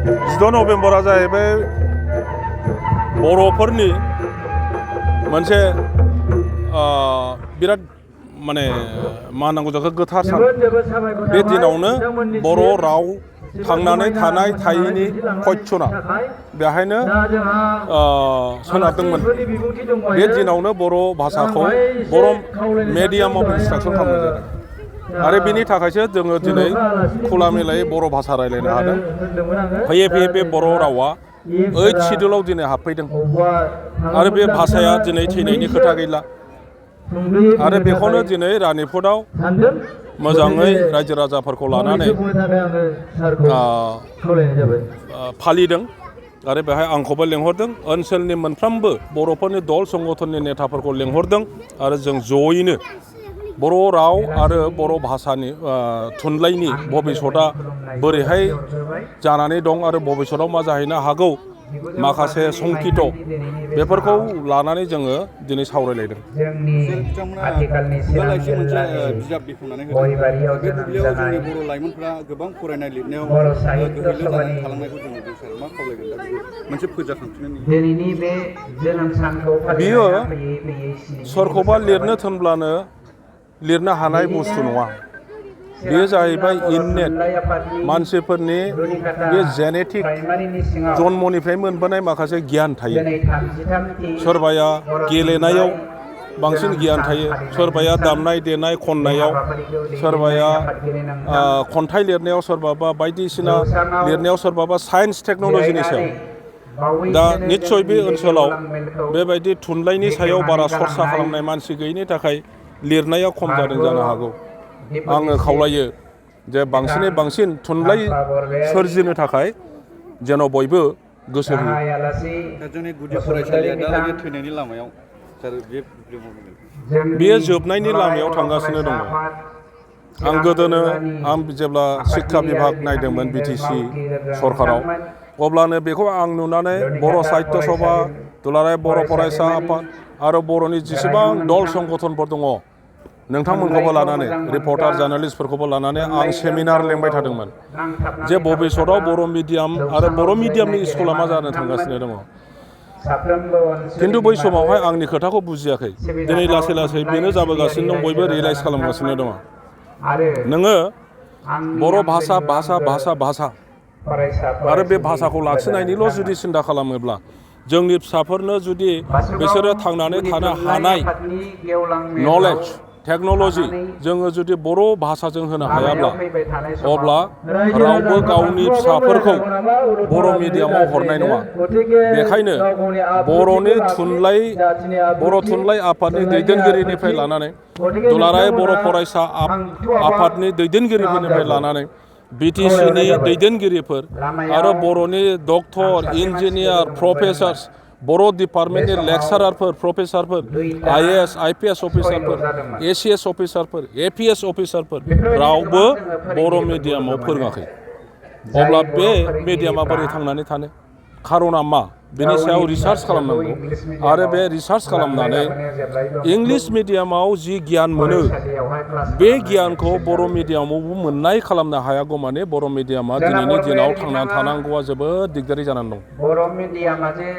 16 नभेम्बरा जाहैबाय बर'फोरनि मोनसे बिराद माने मा होननांगौ जाखो गोथार सान बे दिनावनो बर' राव थांनानै थानाय थायैनि कयसना बेहायनो सोनारदोंमोन बे दिनावनो बर' भाषाखौ बर' मेडियामाव इन्सट्राक्सन खालामनाय जादों आरो बिनि थाखायसो जोङो दिनै खुला मेलायै बर' भाषा रायज्लायनो हादों फैयै फैयै बे बर' रावा 8 सिडिउलाव दिनै हाबफैदों आरो बे भाषाया दिनै थैनायनि खोथा गैला आरो बेखौनो दिनै रानिपुराव मोजाङै रायजो राजाफोरखौ लानानै फालिदों आरो बेहाय आंखौबो लेंहरदों ओनसोलनि मोनफ्रोमबो बर'फोरनि दल संगठननि नेताफोरखौ लेंहरदों आरो जों जयैनो बर' राव आरो बर' भाषानि थुनलाइनि भबिसतआ बोरैहाय जानानै दं आरो भबिसतआव मा जाहैनो हागौ माखासे संकित बेफोरखौ लानानै जोङो दिनै सावरायलायदों। बिजाब बेखेवनानै होदों बे बुब्लियाव जोंनि बर' लाइमोनफोरा गोबां फरायनाय लिरनायाव गोहैलो जानानै थालांनायखौ जों नुदों सार मा खावलायगोन दा बेखौ मोनसे फोजाखांफिननायनि बियो सोरखौबा लिरनो थोनब्लानो लिरनो हानाय बुस्थु नङा बेयो जाहैबाय इननेट मानसिफोरनि बे जेनेटिक जन्मनिफ्राय मोनबोनाय माखासे गियान थायो सोरबाया गेलेनायाव बांसिन गियान थायो सोरबाया दामनाय देनाय खननायाव सोरबाया खन्थाइ लिरनायाव सोरबाबा बायदिसिना लिरनायाव सोरबाबा साइन्स टेक्न'लजिनि सायाव दा निस्सय बे ओनसोलाव बेबायदि थुनलाइनि सायाव बारा सरसा खालामनाय मानसि गैयिनि थाखाय लिरनाया खम जादों जानो हागौ आङो खावलायो जे बांसिनै बांसिन थुनलाइ सोरजिनो थाखाय जेन' बयबो गोसो होयो जोंनि गुदि फरायसालिया दालागै थैनायनि लामायाव बेयो जोबनायनि लामायाव थांगासिनो दङ आं गोदोनो आं जेब्ला शिक्षा बिभाग नायदोंमोन बिटिसि सरकाराव अब्लानो बेखौ आं नुनानै बर' साहित्य सभा दुलाराय बर' फरायसा आफाद आरो बर'नि जेसेबां दल संगठनफोर दङ नोंथांमोनखौबो लानानै रिपर्टार जार्नालिस्टफोरखौबो लानानै आं सेमिनार लेंबाय थादोंमोन जे भबिसतआव बर' मिडियाम आरो बर' मिडियामनि स्कुला मा जानो थांगासिनो दङ खिन्थु बै समावहाय आंनि खोथाखौ बुजियाखै दिनै लासै लासै बेनो जाबोगासिनो दं बयबो रियेलाइज खालामगासिनो दङ नोङो बर' भाषा भाषा भाषा भाषा आरो बे भाषाखौ लाखिनायनिल' जुदि सिन्था खालामोब्ला जोंनि फिसाफोरनो जुदि बिसोरो थांनानै थानो हानाय नलेज टेक्न'लजि जोङो जुदि बर' भाषाजों होनो हायाब्ला अब्ला रावबो गावनि फिसाफोरखौ बर' मिडियामाव हरनाय नङा बेखायनो बर' थुनलाइ आफादनि दैदेनगिरिनिफ्राय लानानै दुलाराय बर' फरायसा आफादनि दैदेनगिरिफोरनिफ्राय लानानै बिटिसिनि दैदेनगिरिफोर आरो बर'नि डक्टर इन्जिनियार प्रफेसार्स बर' डिपार्टमेन्टनि लेक्सारारफोर प्रफेसारफोर IAS IPS अफिसारफोर ACS अफिसारफोर APS अफिसारफोर रावबो बर' मिडियामाव फोरोङाखै अब्ला बे मिडियामा बोरै थांनानै थानो खारना मा बेनि सायाव रिसार्च खालामनांगौ आरो बे रिसार्च खालामनानै इंलिश मिडियामाव जि गियान मोनो बे गियानखौ बर' मिडियामावबो मोननाय खालामनो हायागौ माने बर' मिडियामा दिनैनि दिनाव थांनानै थानांगौआ जोबोद दिगदारि जानानै दं। बर' मिडियामा जे